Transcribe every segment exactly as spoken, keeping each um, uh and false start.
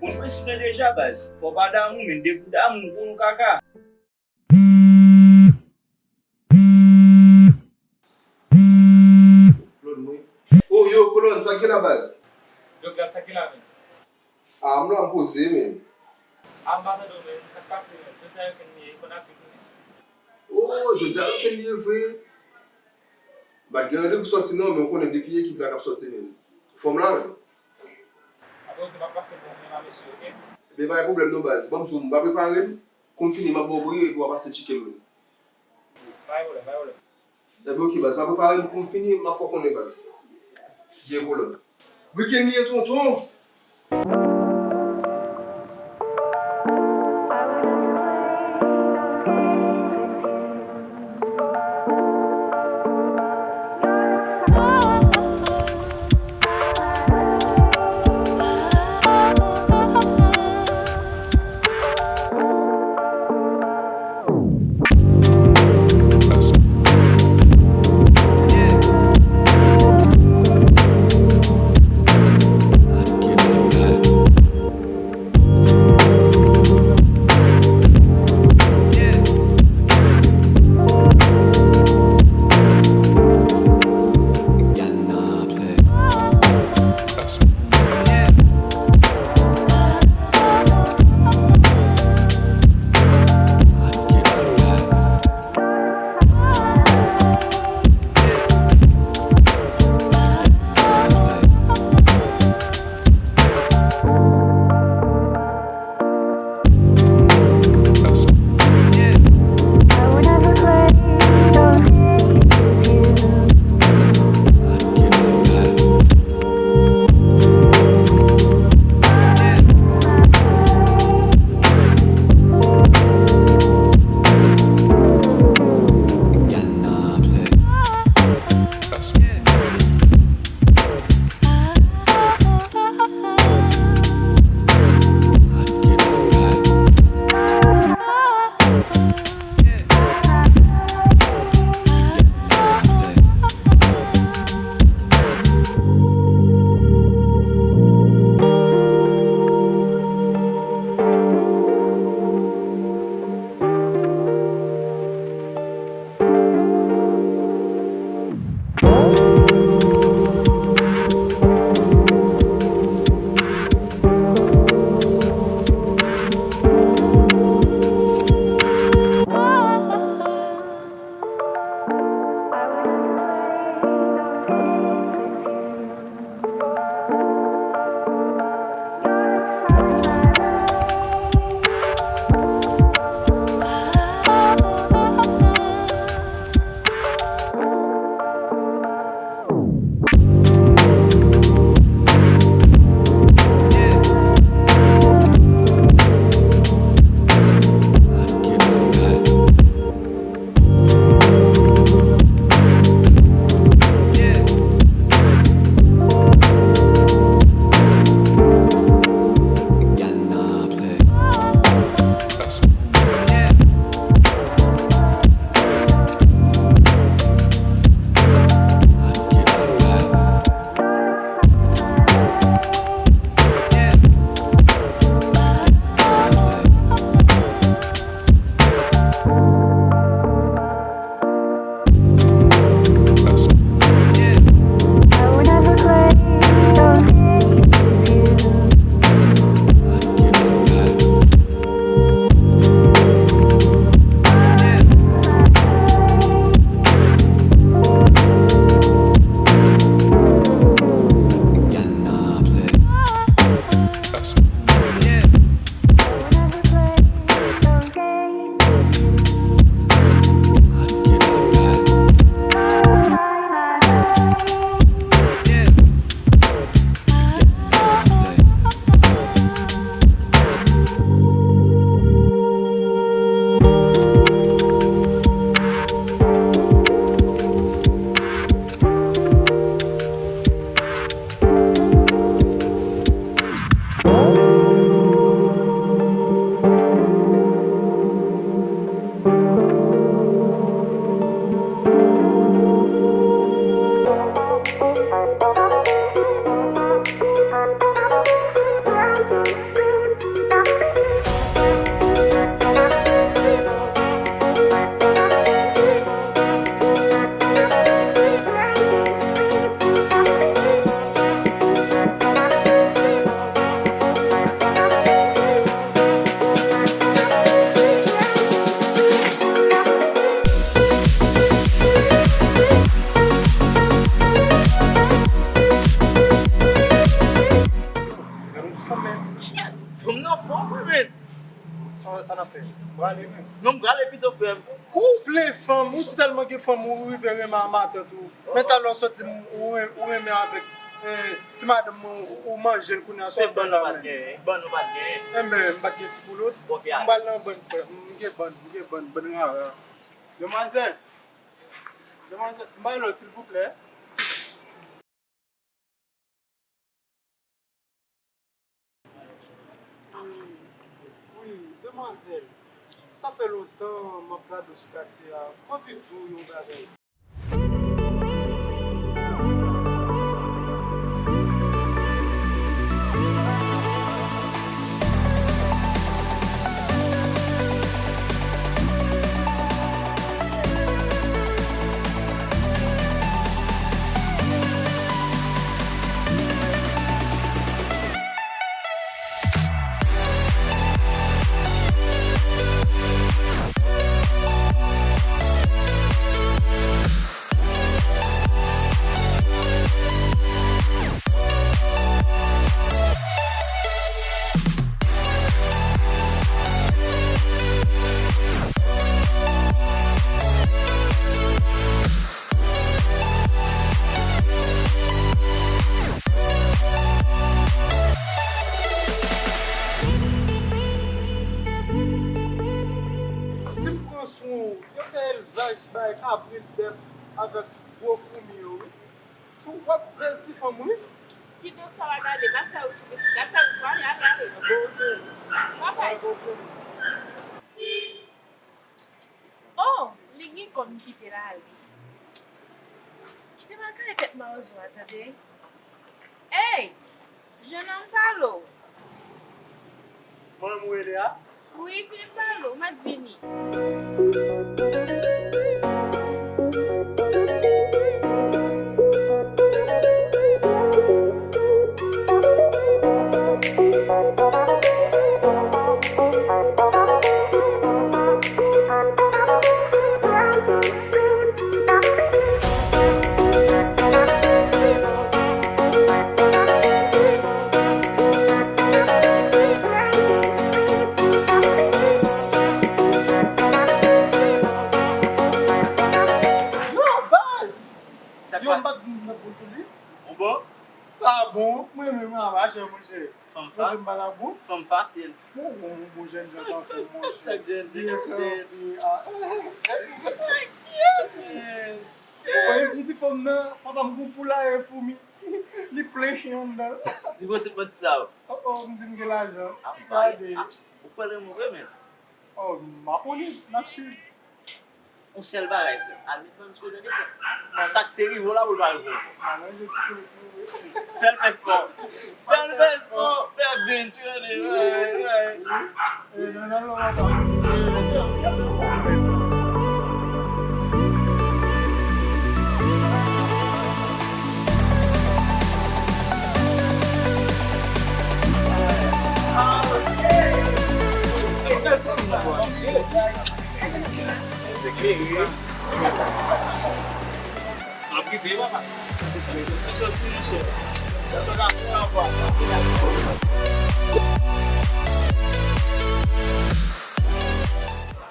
Konn prensip lan deja, baz. Fò w pa damou, men depi w damou, w konnen w kaka. Claude, mwen. Oh, yo, Kolòn, sa k gen la, baz? Yo, Glad, sa k gen la, men? Ah, m la, m poze, men. Ah, m pa tande w, men. Sa k pase, men? Jodi a, yo kenn li ye, fò n ap di konnen. Oh, jodi a, yo kenn li ye vre. M pa t gen randevou sòti, non, men w konnen depi ekip la k ap sòti, men. Fò m la, men. Abe, oke, m ap pase pou ou menm a mesye, oke? Ebyen, pa gen pwoblèm, non, baz. Ban m di w, m pa prepare m. Kou m fini, m ap ba w briye, epi w a pase tcheke m. Pa gen pwoblèm, pa gen pwoblèm. Ebyen, oke, baz, m ap prepare m, kou m fini, m ap fè w konnen, baz. Gen pwoblèm. Weekend li ye, tonton. Prale menm. Non, m prale pito, frè m. Ou plen fanm, ou si tèlman gen fanm, ou rive renmen a matant ou. Men talè w sot di m ou ren-, ou renmen avèk, eh, ti madanm mwen, ou, ou manje l kounye a, sa w fè la menm? Bann ou pa t genyen, bann ou pa t genyen. Enben, m pa t gen ti boulot. Ok, m pral nan bann, frè m, m gen bann, m gen bann, bann rara. Demwazèl, demwazèl, m bay lòt, silvouplè. Wi, wi, demwazèl, sa fè lontan m ap gade w sou katye a. M anvi di w yon bagay. Si m pran swen w, yo fè elvaj bay kabrit, bèf avèk gwo foumi yo, wi. Si w ap bèl ti fanm, wi. Kidonk, sa va gade, m ap fè wout pou pitit la, fè wout pou ale, ale, ale. Bon, ok. Papay. Bon, ok. Oh, li gen kòb m kite l ale. Kite m al kale tèt mawozo a, tande. Ey! Jennonm, pale w. Mwen menm ou rele a? Wi, vin pale w, m ap vini. Yo, baz! Yo, m p ap di nou mèt bon sou li. Ou bon? Pa bon, mwen menm, a, machè, monchè. Fanm fa-, fanm fasil. Bon, bon, bon, jèn jan tankou w, monchè. Sa k jèn jan tankou w? Ou wè, m di fanm nan, papa m gon poulaye foumi. Li plen chen anndan l. Li pote manti sa yo. Oh, oh, m di m gen lajan. Gade. Ou kwè nan mwen vre, men? Oh, m pa konnen, n ap swiv. Yon sèl bagay, frè m. Al met manti yo tande, frè m. Sa k te rive w la pou l pa rive w ankò. Fè l fè spò. Fè l fè spò. Fè bench, tande. Wi, wi.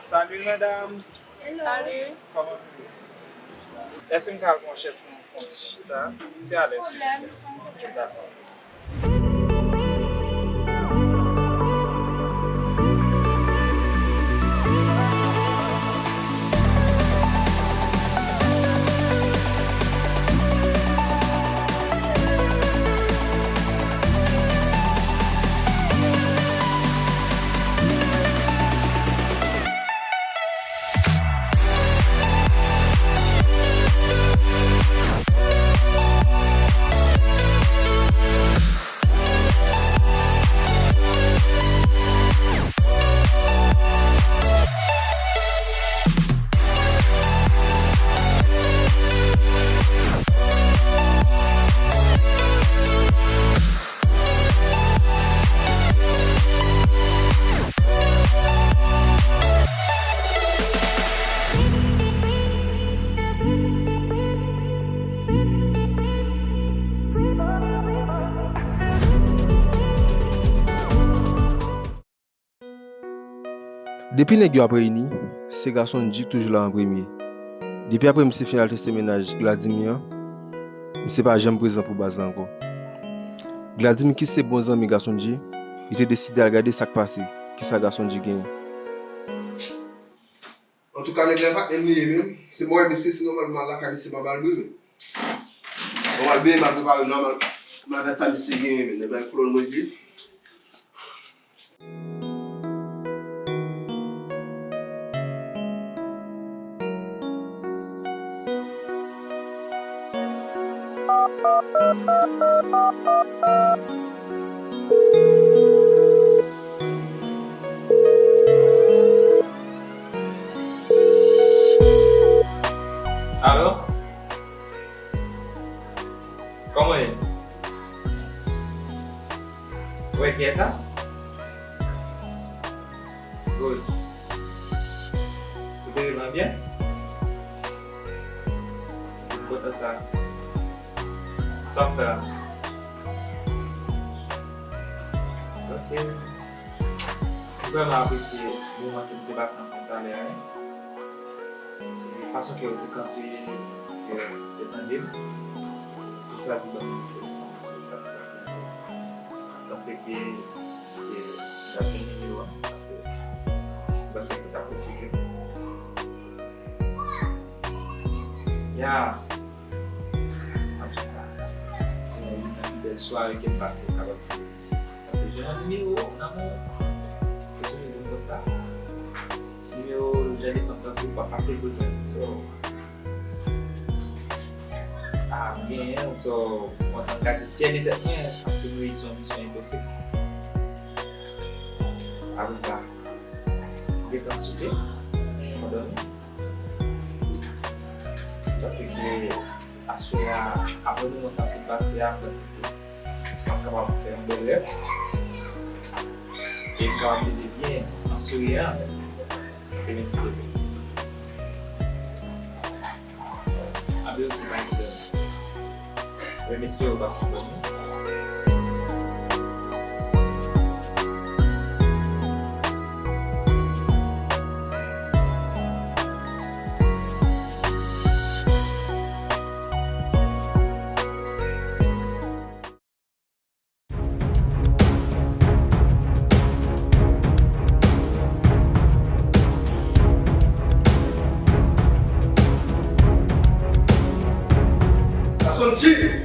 Salut, madame. Salut. Kòman nou ye? Èske m ka al pran yon chèz pou nou fè yon ti chita? Si alèz, silvouplè. Dakò. Depi nèg yo ap reyini, se Gason Dji k toujou la an premye. Depi apre misye fin al teste mennaj Gladimy an, misye pa janm prezan pou baz la ankò. Gladimy ki se bon zanmi Gason Dji, li te deside al gade sa k pase, kisa Gason Dji genyen. Antouka, nèg la e patnè m li ye menm. Se mwen, misye, se nòmal m al lakay misye, m al ba l bri, men. Bon, m al benyen, m al prepare m la, m al, m al gad sa misye genyen, men. Nèg la gen kolòn mwen li ye. Alo? Kòman ye? Wi, kiyès sa? Good. Ou te rive an byen? M kontan sa. Sa w ap fè la? Ok. M vrèman apresye moman ke nou te pase ansanm talè a, wi. E fason ke ou te kanpe, ke ou te tande m, ou chwazi ban m mikwo, sa te fè m plezi. M panse ke se te, m t ap jwenn nimewo a, paske m panse ke w t ap refize m. Ya. Antouka, se youn nan pi bèl sware ke m pase, m kapab di. Paske jwenn yon nimewo nan men w, se, se toujou di m konsa. Nimewo jan defann tankou pa fasil pou jwenn. So, a, m genyen w, so, m kontan, m ka di fyè de tèt mwen, paske m reyisi yon misyon enposib. Apre sa, m gentan soupe, m dòmi. Sa fè ke aswè a, apre moman sa fin pase a, m panse ke m ap kapab fè yon bèl rèv. E m kapab leve byen an souriyan. Remèsye. Abe, ok, pa gen pwoblèm. Remèsye ou paske w bòn. Sa sonn chip!